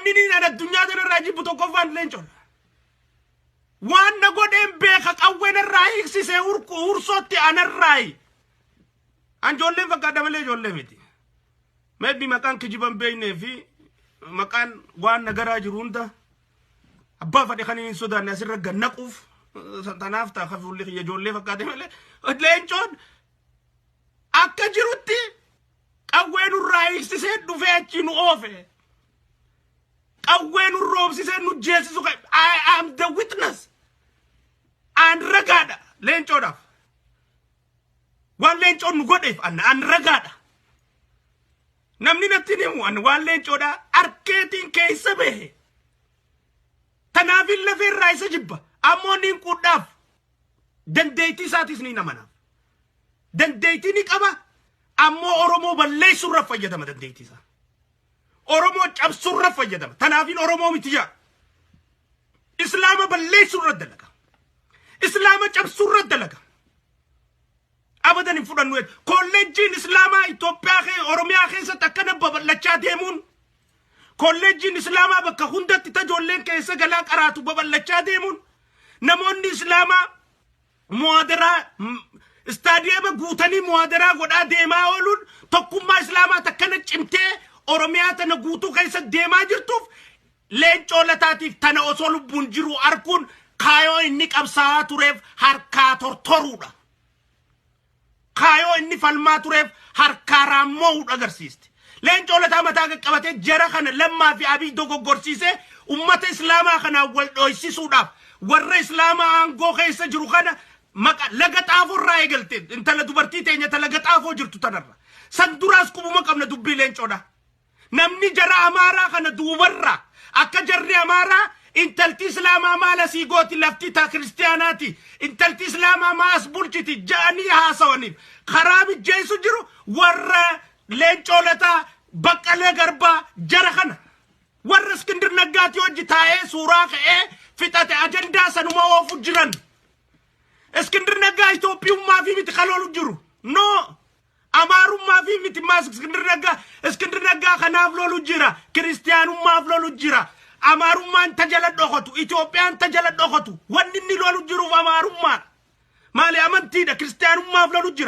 Namni niin an addunyaa tanarraa jibbu tokkoffaan Leencoodha. Waan na godheen beeka, qawween irraa hiiksisee hursootti anarraayi. An ijoolleen fakkaata malee ijoollee miti. Maybe maqaan kijiban beeknee fi maqaan waan nagaraa jiru hunda abbaa fadhe kan hin sodaanne asirra gannaquuf tanaaf ta'a fuulli kiyya ijoollee fakkaate malee Leencoon akka jirutti qawwee nurraa hiiksisee dhufee achi nu oofe. Qawwee nu roobsisee nu jeessisu. I am the witness. An ragaadha Leencoodhaaf. Waan Leencoon nu godheef an ragaadha. Namni natti himu an waan Leencoodhaa arkeetiin keessa bahe. Tanaafin lafee irraa isa jibba. Ammoo niin quudhaaf. Dandeettii isaatis ni amanaaf. Dandeettii ni qaba. Ammoo Oromoo balleessuurra fayyadama dandeettii isaa. Oromoo cabsuurra fayyadama. Tanaafin Oromoo miti jaa. Islaama balleessuurra dalaga. Islaama cabsuurra dalaga. Abadan hin fudhannu. Kolleejjiin Islaamaa Itoophiyaa Oromiyaa keessatti akkana babal'achaa deemuun, kolleejjiin Islaamaa bakka hundatti tajoolleen keessa galaa qaraatu babal'achaa deemuun, namoonni Islaamaa muwaadaraa istaadiyeema guutanii muwaadaraa godhaa deemaa ooluun, tokkummaa Islaamaa takkana cimtee Oromiyaa tana guutuu keessa deemaa jirtuuf, Leencoo Lataatiif tana osoo lubbuun jiru arguun kaayoo inni qabsaa'aa tureef harkaa tortoruudha. Kaayoo inni falmaa tureef harkaa raammo'uudha agarsiisti. Leencoo Lataa mataa qaqqabatee jara kana Lammaa fi Abiy dogoggorsiisee ummata Islaamaa kanaan wal dhoysisuudhaaf warra Islaamaa aangoo keessa jiru kana maqa Laga Xaafoo irraa eegalte, intala dubartii teenya ta Laga Xaafoo jirtu tanarra. San duraas qubuma qabna dubbii Leencoodha. Namni jara Amaaraa kana duubarraa akka jarri Amaaraa intalti Islaamaa maal asii gooti, lafti ta kiristiyaanaati, intalti Islaamaa maas bulchiti ja'anii haasawaniif karaa mijjeessu jiru warra Leencoo Lataa, Baqqalee Garbaa, jara kana. Warra Iskindir Naggaati hojii taa'ee suuraa ka'ee fixate ajandaa sanuma oofu jiran. Iskindir Naggaa Itoophiyummaa fi miti kaloolu jiru. No. Amaarummaa fi miti maas Iskindir Naggaa. Iskindir Naggaa kanaaf lolu jira. Kiristiyaanummaaf lolu jira. Amaarummaan ta jala dhokotu. Itoophiyaan ta jala dhokotu. Wanni inni lolu jiruuf amaarummaadha. Maali, amantiidha. Kiristiyaanummaaf lolu jira.